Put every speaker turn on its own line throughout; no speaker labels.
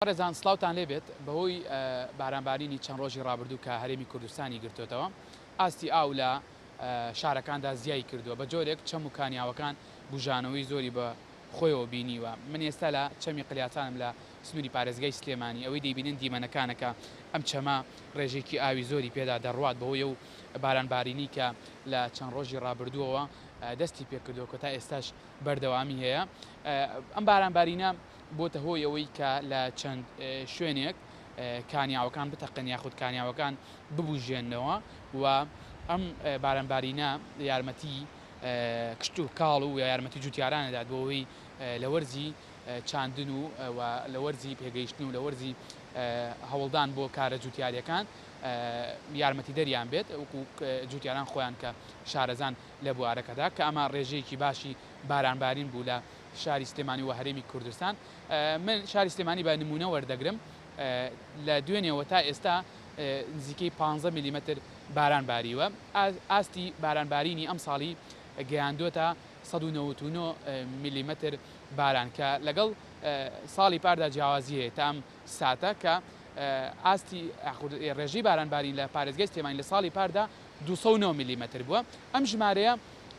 بەڕێزان سڵاوتان لێبێت، بەهۆی بارانبارینی چەند ڕۆژی ڕابردوو کە هەرێمی کوردستانی گرتۆتەوە، ئاستی ئاو لە شارەکاندا زیای کردووە، بە جۆرێک چەم و کانیاوەکان بوژانەوەی زۆری بە خۆیەوە بینیوە. من ئێستا لە چەمی قلیاتانم لە سنووری پارێزگای سلێمانی، ئەوەی دەیبینن دیمەنەکانە کە ئەم چەمە ڕێژەیەکی ئاوی زۆری پێدا دەڕوات بەهۆی ئەو بارانبارینەی کە لە چەند ڕۆژی ڕابردووەوە دەستی پێکردووە کە تا ئێستاش بەردەوامی هەیە. ئەم بارانبارینە بۆتە هۆی ئەوەی کە لە چەند شوێنێک کانیاوەکان بتەقن یاخود کانیاوەکان ببوژێنەوە و ئەم بارانبارینە یارمەتی کشت و کاڵ و یارمەتی جوتیاران دەدات بۆ ئەوەی لە وەرزی چاندن و لە وەرزی پێگەیشتن و لە وەرزی هەوڵدان بۆ کارە جوتیاریەکان یارمەتی دەریان بێت وەکو جوتیاران خۆیان کە شارەزان لە بوارەکەدا کە ئەمە ڕێژەیەکی باشی بارانبارین بوو لە شاری سلێمانی و هەرێمی کوردستان. من شاری سلێمانی بە نموونە وەردەگرم، لە دوێنێوە تا ئێستا نزیکەی 15 میلیمەتر باران باریوە. ئاستی بارانبارینی ئەمساڵی گەیاندۆتە 199 میلیمەتر باران کە لەگەڵ ساڵی پاردا جیاوازی هەیە تا ئەم ساتە کە ئاستی ڕێژەی بارانبارین لە پارێزگای سلێمانی لە ساڵی پاردا 209 میلیمەتر بووە. ئەم ژمارەیە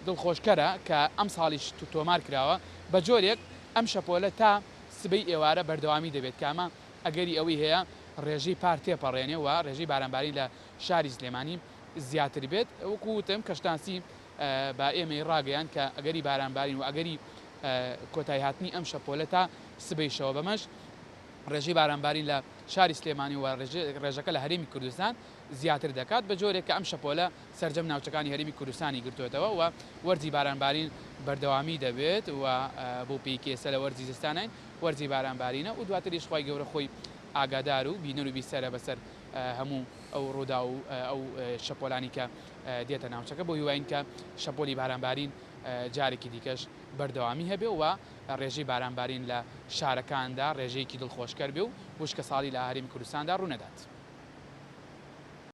دڵخۆشکەرە کە ئەمساڵیش تۆمار کراوە، بە جۆرێک ئەم شەپۆلە تا سبەی ئێوارە بەردەوامی دەبێت کە ئەمە ئەگەری ئەوەی هەیە ڕێژەی پار تێپەڕێنێ و ڕێژەی بارانبارین لە شاری سلێمانی زیاتر بێت. وەکو وتم کەشناسی بە ئێمەی ڕاگەیاند کە ئەگەری بارانبارین و ئەگەری کۆتاییهاتنی ئەم شەپۆلە تا سبەی شەوە، بەمەش ڕێژەی بارانبارین لە شاری سلێمانی و ڕێژەکە لە هەرێمی کوردستان زیاتر دەکات، بە جۆرێک کە ئەم شەپۆلە سەرجەم ناوچەکانی هەرێمی کوردستانی گرتووەتەوە و وەرزی بارانبارین بەردەوامی دەبێت و بەو پێی کە ئێستا لە وەرزی زستانین وەرزی بارانبارینە و دواتریش خوای گەورە خۆی ئاگادار و بینەر و بیسەرە بەسەر هەموو ئەو ڕووداو و ئەو شەپۆلانی کە دێتە ناوچەکە. بۆ هیواین کە شەپۆلی بارانبارین جارێکی دیکەش بەردەوامی هەبێ و ڕێژەی بارانبارین لە شارەکاندا ڕێژەیەکی دڵخۆشکەر بێ و وشکەساڵی لە هەرێمی کوردستاندا ڕوونەدات.